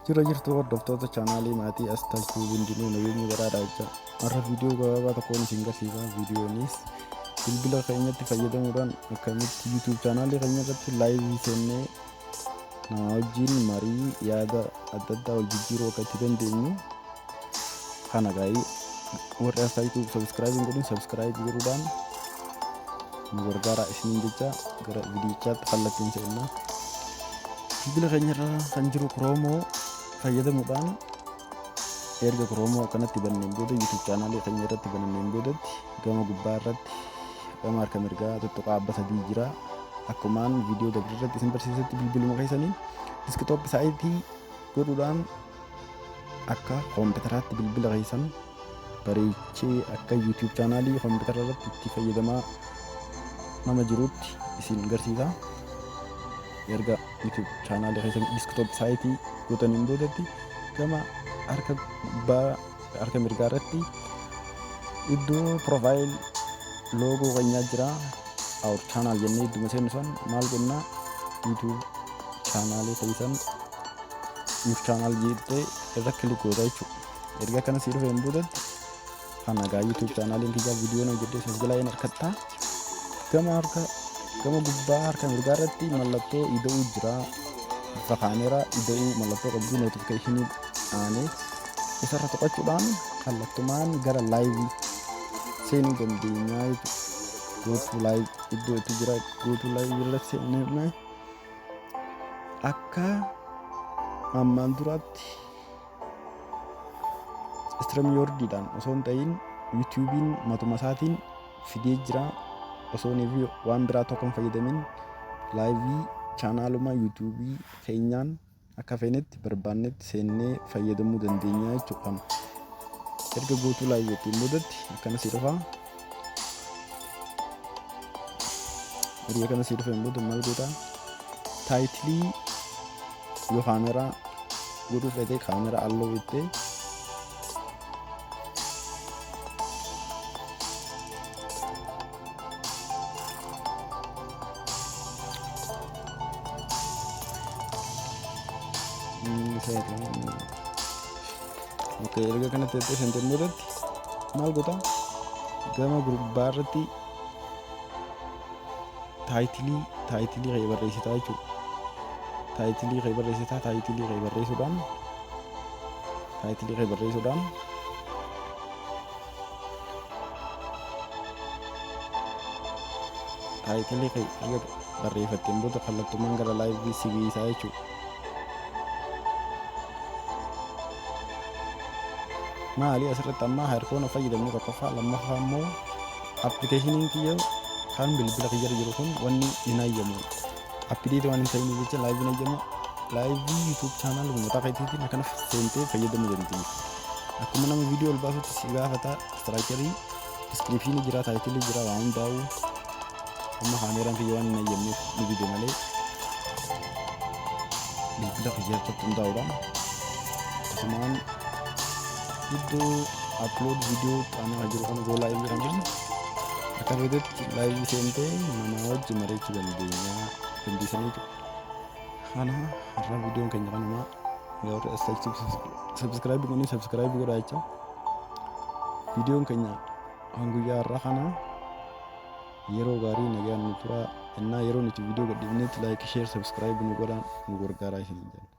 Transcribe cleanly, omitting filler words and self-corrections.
Jira jirtu hordoftoota chaanaalii maatii Asxaa Tuubiin nageenya garaadhaa jecha har'a viidiyoo gabaabaa tokkoon isin garsiisa. Viidiyoonis bilbila keenyatti fayyadamuudhaan akkamitti YouTube chaanaalii keenya irratti live seennee nama wajjin marii yaada adda addaa wal jijjiiruu akka itti dandeenyu kana gaa'ii warri Asxaa YouTube subscribe hin godhin subscribe godhuudhaan nu gargaaraa isiniin jecha gara viidiyichaatti kallattiin seennaa. Bilbila keenya irra kan jiru Chrome fayyadamuudhaan erga Chrome akkanatti banneen booda YouTube chaanaalii keenya irratti bananneen boodatti gama gubbaa irratti gama harka mirgaa tuttuqaa abba sadii jira. Akkumaan viidiyoo dabre irratti isin barsiisetti bilbiluma keessaniin desktop site godhuudhaan akka koompitaraatti bilbila keessan bareechee akka YouTube chaanaalii koompitara irratti itti fayyadamaa nama jirutti isin garsiisa. Erga YouTube chaanaalii keessan desktop site gootaniin boodatti gama harka gubbaa harka mirgaa irratti iddoo profile logo keenyaa jira. Our channel jennee idduma seennu san maal gonnaa YouTube chaanaalii keessan your channel jettee irra click goota jechuudha. Erga akkana sii dhufeen boodatti kana gaa YouTube chaanaaliin kiyyaa viidiyoon hojjedhee isa jalaa hin harkattaa. Gama harka gama gubbaa harka mirgaa irratti mallattoo ida'uu jira. Bifa kaameeraa ida'uu mallattoo qabduu notifiikeeshinii aanee isarra tuqachuudhaan kallattumaan gara live seenuu dandeenya jechuudha. Go to live iddoo itti jira, go to live irratti seennee akka ammaan duraatti StreamYardiidhaan osoo hin ta'in YouTube'n matuma isaatiin fidee jira. Osoo fi waan biraa tokko hin fayyadamin live chaanaaluma YouTube keenyaan akka feenetti barbaannetti seennee fayyadamuu dandeenya jechuudha. Erga go to live ittiin boodatti akkana si dhufa. Erga kana si dhufeen booda maal goota? Title yoo kaameraa godhuu feete kaameraa allow jettee Okay, erga kanatti jettee seenteen boodatti maal goota? Gama gubbaa irratti title kee barreessitaa jechuudha. Title kee barreessitaa, title kee barreessuudhaan title kee erga barreeffatteen booda kallattumaan gara live si geessaa jechuudha. Maali asirratti amma headphone fayyadamne tokkoffaa, lammaffaa immoo appilikeeshiniin kiyya kan bilbila kiyyarra jiru kun wanni hin hayyamu. Update waan hin ta'iniif jecha live hin hayyamu. Live YouTube channel mataa keetiitiin akkana seentee fayyadamuu dandeessa. Akkuma nama viidiyoo ol baasutti si gaafata structure, description jira, title jira, waan hundaa'u. Amma kaameeraan kiyya waan hin hayyamneef ni dide malee bilbila kiyya irratti hundaa'uudhaan asumaan iddoo upload viidiyoo xaanaa jiru kana go live kanaan akka feetetti live seentee nama wajji mari'achuu dandeenya dandeessanii jechuudha. Kana har'a viidiyoon keenya kanumaa warri as subscribe godhanii subscribe godhaa jecha viidiyoon keenya kan guyyaa har'aa kana yeroo gaarii nagaan nu tura innaa yeroo nuti viidiyoo gadhiifnetti like, share, subscribe nu godhaa nu gargaaraa isiniin jenna.